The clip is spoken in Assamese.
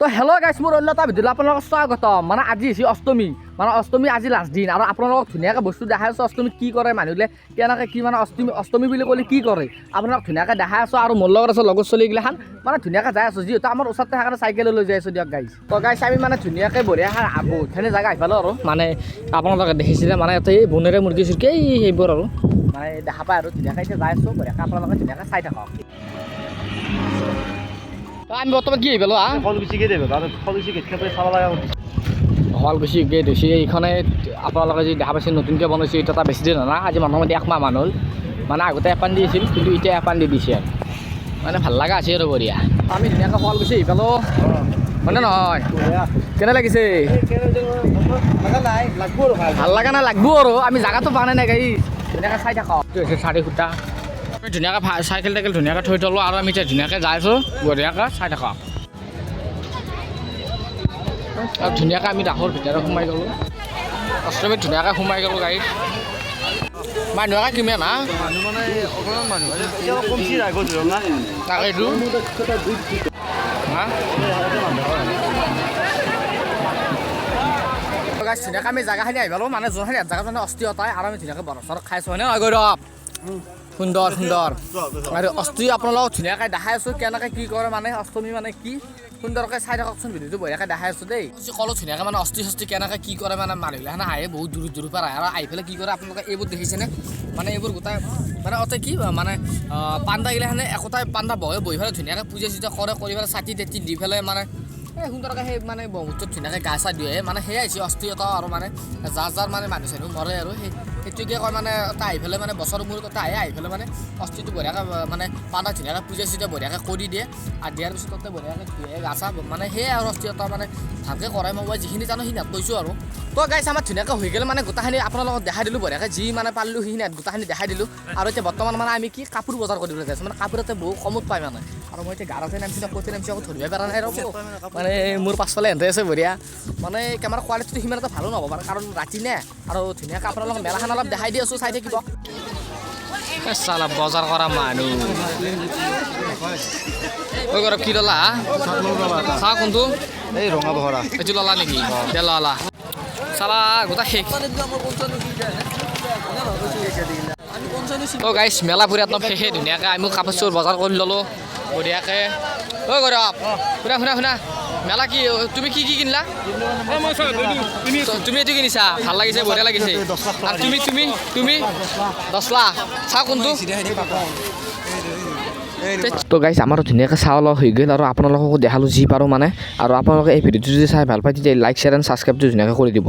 তো হেল্ল' গাইছ, মোৰ অন্য এটা ভিডিঅ'লৈ আপোনালোকক স্বাগতম। মানে আজি হৈছে অষ্টমী, মানে অষ্টমী আজি লাষ্ট দিন আৰু আপোনালোকক ধুনীয়াকৈ বস্তু দেখাই আছোঁ। অষ্টমীত কি কৰে মানুহগিলে, কেনেকৈ কি, মানে অষ্টমী অষ্টমী বুলি ক'লে কি কৰে, আপোনালোক ধুনীয়াকৈ দেখাই আছোঁ। আৰু মোৰ লগত আছে লগৰ ছোৱালীগিলাখান, মানে ধুনীয়াকৈ যাই আছোঁ। যিহেতু আমাৰ ওচৰতে সেইকাৰণে চাইকেল লৈ যাই আছোঁ। দিয়ক গাইছ। তো গাইছ, আমি মানে ধুনীয়াকৈ বঢ়িয়া বহুতখিনি জেগা আহি পালোঁ। আৰু মানে আপোনালোকে দেখিছিলে, মানে ইয়াতে এই বনৰীয়া মুৰ্গী চুৰ্গী এই সেইবোৰ আৰু মানে দেখা পায়। আৰু ধুনীয়াকৈ এতিয়া যাই আছোঁ বঢ়িয়াকৈ, আপোনালোকে ধুনীয়াকৈ চাই থাকক। তো আমি বৰ্তমান কি আহি পালোঁ হা? শুৱালকুছি গেট আহিব আৰু শুৱালকুছি গেটখন চাব লগা। শুৱালকুছি গেট হৈছে এইখনে। আপোনালোকে যদি দেখা পাইছে, নতুনকৈ বনাইছে। এইটো এটা বেছি দিন হোৱা নাই, আজি মোটামুটি একমাহ মান হ'ল। মানে আগতে এপান দি আছিল, কিন্তু এতিয়া এপান দি দিছে আৰু মানে ভাল লগা আছে আৰু বঢ়িয়া। আমি ধুনীয়াকৈ শুৱালকুছি আহি পালোঁ, হয়নে নহয়? কেনে লাগিছে? নাই লাগব আৰু ভাল। ভাল লগা নাই, লাগব আৰু। আমি জাগাটো পোৱা নাই নাই গাড়ী। ধুনীয়াকৈ চাই থাকক। এইটো হৈছে চাৰি খুটা। আমি ধুনীয়াকৈ চাইকেল টাইকেল ধুনীয়াকৈ থৈ থলোঁ আৰু আমি এতিয়া ধুনীয়াকৈ যাই আছোঁ। বঢ়িয়াকৈ চাই থাকক। আৰু ধুনীয়াকৈ আমি ৰাসৰ ভিতৰত সোমাই গ'লোঁ। অষ্টমীত ধুনীয়াকৈ সোমাই গ'লোঁ গাড়ীত। মানুহ কিমান হা? মানুহ মানে অকণমান মানুহ এতিয়া কমছি, আগত ধৰক না। তাকেইতো হা। গাইছ, ধুনীয়াকৈ আমি জেগাখিনি আহি পালোঁ, মানে যোনখিনি জেগাত মানে অস্থিৰতাই। আৰু আমি ধুনীয়াকৈ বৰফ চৰফ খাইছোঁ, হয়নে নহয় গৌৰৱ? সুন্দৰ সুন্দৰ। আৰু অস্থি আপোনালোকক ধুনীয়াকৈ দেখাই আছোঁ কেনেকৈ কি কৰে, মানে অষ্টমী মানে কি। সুন্দৰকৈ চাই থাককচোন ভিডিঅ'টো, বঢ়িয়াকৈ দেখাই আছোঁ দেই। ক'লো ধুনীয়াকৈ মানে অস্থি চস্তি কেনেকৈ কি কৰে, মানে মানুহবিলাক আহে, বহুত দূৰ দূৰৰ পৰা আহে। আৰু আহি পেলাই কি কৰে আপোনালোকে এইবোৰ দেখিছেনে? মানে এইবোৰ গোটাই মানে অতে কি মানে পাণ্ডাগিলাখানে একোটাই পাণ্ডা বহে, বহি পেলাই ধুনীয়াকৈ পূজা চূজা কৰে, কৰি পেলাই চাকি তাকি দি পেলাই মানে এই সুন্দৰকৈ সেই মানে ব্ৰহ্মপুত্ৰত ধুনীয়াকৈ গা চা ধুৱে। মানে সেয়াই হৈছে অস্থিৰতা। আৰু মানে যাৰ যাৰ মানে মানুহ চানুহ মৰে আৰু সেই সেইটোকে কয়। মানে এটা আহি পেলাই মানে বছৰৰ মূৰত এটা আহে, আহি পেলাই মানে অস্থিটো বঢ়িয়াকৈ মানে পাণ্ডা ধুনীয়াকৈ পূজা চূজা বঢ়িয়াকৈ কৰি দিয়ে। আৰু দিয়াৰ পিছত তাতে বঢ়িয়াকৈ ধুৱে গা চা, মানে সেয়াই আৰু অস্থিৰতা মানে ভালকৈ কৰে। মই যিখিনি জানো সেইখিনি কৈছোঁ। আৰু তো গাইছ, আমাৰ ধুনীয়াকৈ হৈ গ'লে, মানে গোটেইখিনি আপোনালোকক দেখাই দিলোঁ বঢ়িয়াকৈ। যি মানে পাৰিলোঁ সেইখিনি গোটেইখিনি দেখাই দিলোঁ। আৰু এতিয়া বৰ্তমান মানে আমি কি কাপোৰ বজাৰ কৰিবলৈ যাই আছোঁ। মানে কাপোৰ ইয়াতে বহু কমত পায় মানে। আৰু মই এতিয়া গাড়তে নামিছোঁ নে ক'তে নামিছোঁ আকৌ ধৰিব পৰা নাই। ৰ'ব, মানে মোৰ পাছফালে এহেঁতে আছে বঢ়িয়া। মানে কেমেৰা কোৱালিটিটো সিমান এটা ভালো নহ'ব পাৰে, কাৰণ ৰাতি নে। আৰু ধুনীয়াকৈ আপোনালোকক মেলাখন অলপ দেখাই দি আছোঁ, চাই থাকিব। চালা বজাৰ কৰা মানুহ। ঐ গৌৰৱ, কি ল'লা? চাহ কোনটো? এই ৰঙা বহৰা। এইটো ল'লা নেকি? দে ল'লা। চালা গোটা শেষ। অ' গাইছ, মেলা ফুৰি একদম শেষে। ধুনীয়াকৈ আমিও কাপোৰ চাপোৰ বজাৰ কৰি ল'লোঁ বঢ়িয়াকৈ। ঐ গৌৰৱ, শুনা শুনা শুনা, মেলা কি তুমি কি কি কিনিলা? তুমি এইটো কিনিছা, ভাল লাগিছে, বঢ়িয়া লাগিছে। আৰু তুমি তুমি তুমি 10 লাখ চাহ কোনটো? তো গাইছ, আমাৰো ধুনীয়াকৈ চাহ অলপ হৈ গ'ল আৰু আপোনালোককো দেখালোঁ যি পাৰোঁ মানে। আৰু আপোনালোকে এই ভিডিঅ'টো যদি চাই ভাল পায়, তেতিয়া লাইক, শ্বেয়াৰ এণ্ড ছাবস্ক্ৰাইবটো ধুনীয়াকৈ কৰি দিব।